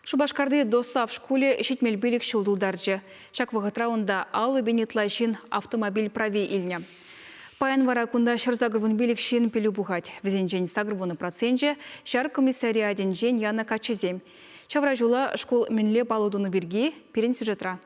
Шупашкарти ДОСААФ шкулӗ 75 ҫул тултарчӗ. Ҫак вӑхӑтра унта 50 пин ытла ҫын автомобиль прави илнӗ. Паян вара кунта 185 ҫын пӗлӳ пухать. Вӗсенчен 80 проценчӗ ҫар комиссариатӗнчен янӑ каччӑсем. Ҫавра ҫула шкул мӗнле паллӑ тунӑ пирки пирӗн сюжетра.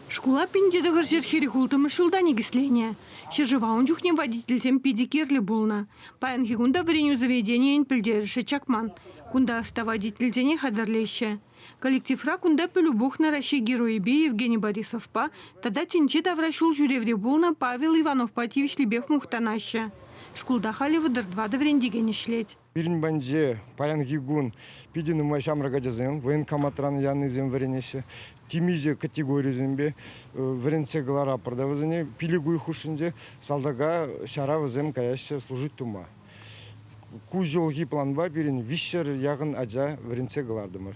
Шкула 1946 ҫулта никӗсленӗ. Ҫӗршыва ун чухне водительсем питӗ кирлӗ пулнӑ. Паянхи кун та вӗренӳ заведенийӗн пӗлтерӗшӗ чакман. Кунта ӑста водительсене хатӗрлеҫҫӗ. Коллективра кунта пӗлӳ пухнӑ Раҫҫей Геройӗпе Евгений Борисовпа тата тӗнче тавра ҫул ҫӳревре пулнӑ Павел Ивановпа тивӗҫлипех мухтанаҫҫӗ. Шкулта халӗ 34 вӗрентекен ӗҫлет. Пирӗн патӗнче паянхи кун питӗ нумай ҫамрӑк ачасем военкоматран янисем вӗренеҫҫӗ. Темиҫе категорисемпе вӗрентсе кӑларатпӑр та вӗсене 5 уйӑх хушшинче салтака ҫара вӗсем каяҫҫӗ служить тума. Ку ҫулхи планпа пирӗн 300 яхӑн ача вӗрентсе кӑлартӑмӑр.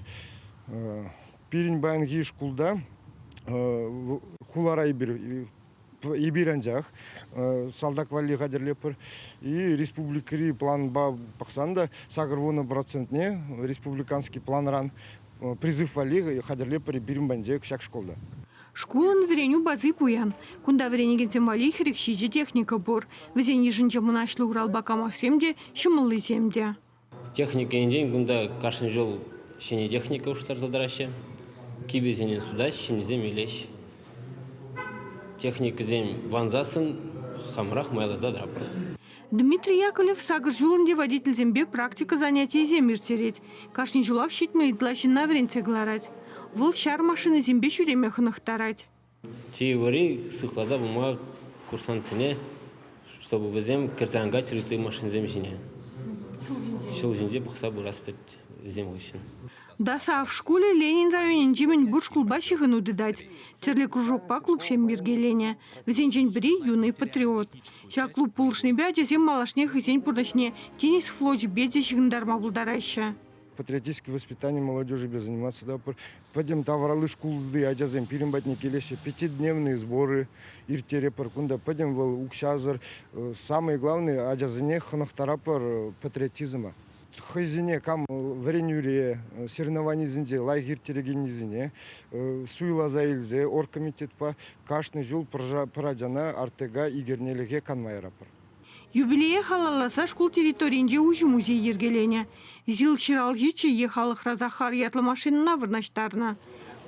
Пирӗн паянхи шкулта хулара эпир эпир анчах салтак валли хатӗрлетпӗр. И республикӑри планпа пӑхсан та 80 процентне республиканский планран призыв валли хатӗрлетпӗр пирӗн патӗнче ҫак школта. Шкулӑн вӗренӳ бази пуян. Кунта вӗренекенсем валли 47 техника пур. Вӗсен йышӗнче мӑнаҫлӑ Уралпа Камазсем те, ҫӑмӑллисем те. Техника енчен кунта кашни ҫул ҫӗнӗ техника улӑштарса тӑраҫҫӗ. Киввисене сутаҫҫӗ, ҫӗннисем илеҫҫӗ. Техникӑсем вансассӑн хамӑрах майласа тӑратпӑр. Дмитрий Яковлев сакӑр ҫул ӗнтӗ водительсемпе практика занятийӗсем ирттерет. Кашни ҫулах 70 ытла ҫынна вӗрентсе кӑларать. Вӑл ҫар машинисемпе ҫӳреме хӑнӑхтарать. Чи йывӑрри сыхласа пыма курсантсене, чтобы вӗсем кӗрсе ан кайччӑр ытти машинсем ҫине. Ҫул ҫинче пӑхса пырас пек вӗсем хыҫҫӑн. ДОСААФ шкулӗ Ленин районӗнчи мӗнпур шкулпа ҫыхӑну тытать. Тӗрлӗ кружокпа клубсем йӗркеленӗ. Вӗсенчен пӗри – «Юный патриот». Ҫак клуб пулӑшнипе ачасем малашне хӑйсен пурнӑҫне тинӗс флочӗпе те ҫыхӑнтарма пултараҫҫӗ. Патриотическое воспитание молодежи заниматься да пӗтӗм тавралли шкулти ачасем пирӗн патне килеҫҫӗ, пятидневные сборы ирттеретпӗр кунта, пӗтӗм вӑл укҫасӑр. Самое главное, ачасене хӑнӑхтаратпӑр патриотизма, хӑйсене кам вӗренӳре, соревнованисенче лайӑх ирттерекеннисене суйласа илсе оргкомитетпа кашни ҫул пӗр ачана Артека икернелӗхе канма яратпӑр. Юбилее халалласа шкул территорийӗнче уҫӑ музей йӗркеленӗ. ЗИЛ ҫыралҫиччӗ е халӑхра Захар ятлӑ машинӑна вырнаҫтарнӑ.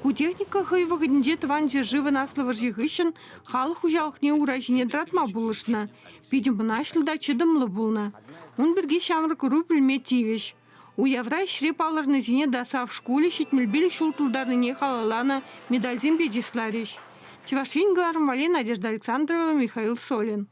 Ку техника хӑй вӑхӑтӗнче Тӑван ҫӗршывӑн Аслӑ вӑрҫи хыҫҫӑн халӑх хуҫалӑхне ура ҫине тӑратма пулӑшнӑ. Питӗ мӑнаҫлӑ та чӑтӑмлӑ пулнӑ. Ун пирки ҫамрӑк ӑру пӗлме тивӗҫ. Уявра ӗҫре палӑрнисене ДОСААФ шкулӗ 75 ҫул тултарнине халалланӑ медальсемпе чысларӗҫ. Чӑваш Ен кӑларӑм валли Надежда Александрова, Михаил Солин.